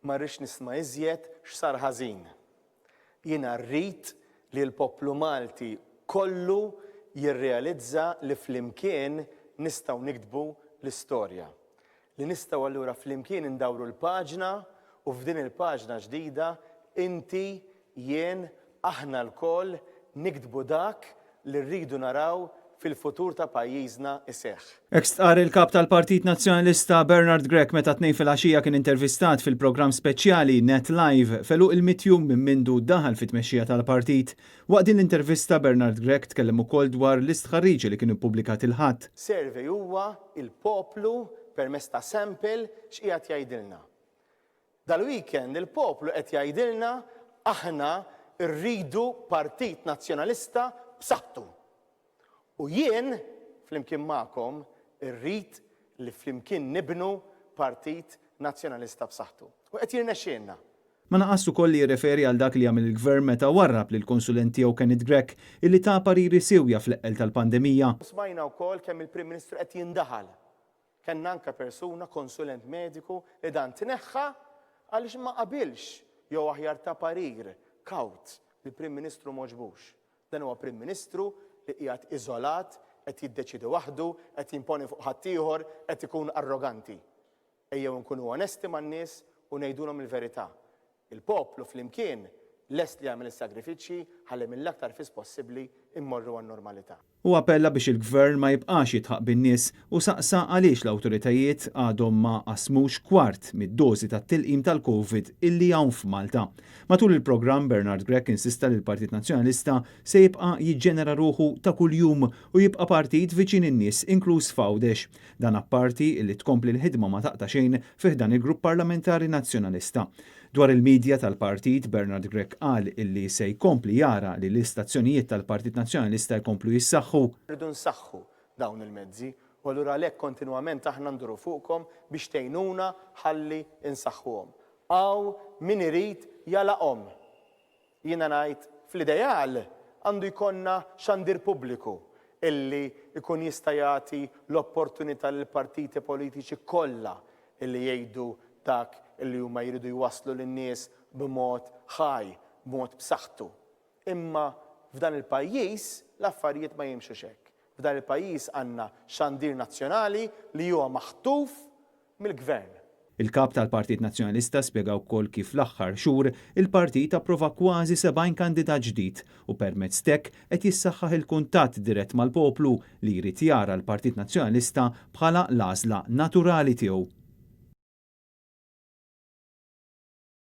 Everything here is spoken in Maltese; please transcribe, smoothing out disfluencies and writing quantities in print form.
Ma rridx nisma' iżjed x'sar ħażin. Jiena rrid li l-poplu Malti kollu jirrealizza li flimkien nistgħu niktbu l-istorja. Li nistgħu allura flimkien indawru l-paġna u f'din il-paġna ġdida inti, jien, aħna lkoll niktbu dak li rridu naraw fil-futur ta' pajjiżna jseħħ. Hekk stqarr il-Kap tal-Partit Nazzjonalista Bernard Grech meta t-Tnejn filgħaxija kien intervistat fil-programm speċjali Net Live f'għeluq il-mitt jum minn mindu daħal fit-tmexxija tal-partit. Waqt din l-intervista Bernard Grech tkellem ukoll dwar l-istħarriġ li kien ippubblikat il-Ħadd. Survey huwa l-poplu permezz ta' sample x'qiegħed jgħidilna. Dal-weekend il-poplu qed jgħidilna aħna rridu Partit Nazzjonalista b'saħħtu. U jien, flimkien magħkom, irrid li flimkien nibnu Partit Nazzjonalista b'saħħtu. U qed jirnexxielna. Ma naqasx ukoll li jirreferi għal dak li għamel il-Gvern meta warrab lill-konsulent tiegħu Kenneth Grech illi ta pariri siewja fl-eqqel tal-pandemija. Smajna wkoll kemm il-Prim Ministru qed jindaħal Kellna anke persuna, konsulent mediku, li dan tneħħa għaliex ma qabilx jew aħjar ta parir kawt li l-Prim Ministru m'għoġbux. Dan huwa Prim Ministru li qiegħed iżolat, qed jiddeċiedi waħdu, qed jimponi fuq ħaddieħor, qed ikun arroganti. Ejjew inkunu onesti man-nies u ngħidulhom il-verità. Il-poplu flimkien lest li jagħmel is-sagrifiċċji ħalli mill-aktar fis possibbli mmorru għan-normalità. Hu appella biex il-Gvern ma jibqax jidħaq bin-nies u saqsa għaliex l-awtoritajiet għadhom ma qasmux kwart mid-dożi tat-tilqim tal-Covid illi hawn f'Malta. Matul il-programm Bernard Grech insista li l-Partit Nazzjonalista se jibqa' jiġġenera ruħu ta' kuljum u jibqa' partit viċin in-nies inkluż f'Għawdex. Dan apparti illi tkompli l-ħidma ma taqta' xejn fi ħdan il-Grupp Parlamentari Nazzjonalista. Dwar il-media tal-partit, Bernard Grech qal illi se jkompli jara li l-istazzjonijiet tal-Partit Nazzjonalista jkomplu jissaħħu. Irridu nsaħħu dawn il-mezzi u allura għalhekk kontinwament aħna nduru fuqkom biex tgħinuna ħalli nsaħħuhom. Hawn min irid jagħlaqhom. Jiena ngħid, fl-ideal għandu jkollna xandir pubbliku illi jkun jista' jagħti l-opportunità lill-partiti politiċi kollha illi jgħidu dak illi huma jridu jwasslu lin-nies b'mod ħaj, b'mod b'saħħtu. Imma f'dan il-pajjiż l-affarijiet ma jimxux hekk. F'dan il-pajjiż għandna xandir nazzjonali li huwa maħtuf mill-Gvern. Il-Kap tal-Partit Nazzjonalista spjega wkoll kif fl-aħħar xhur il-partit approva kważi 70 kandidat ġdid u permezz t'hekk qed jissaħħaħ il-kuntatt dirett mal-poplu li jrid jara l-Partit Nazzjonalista bħala l-għażla naturali tiegħu.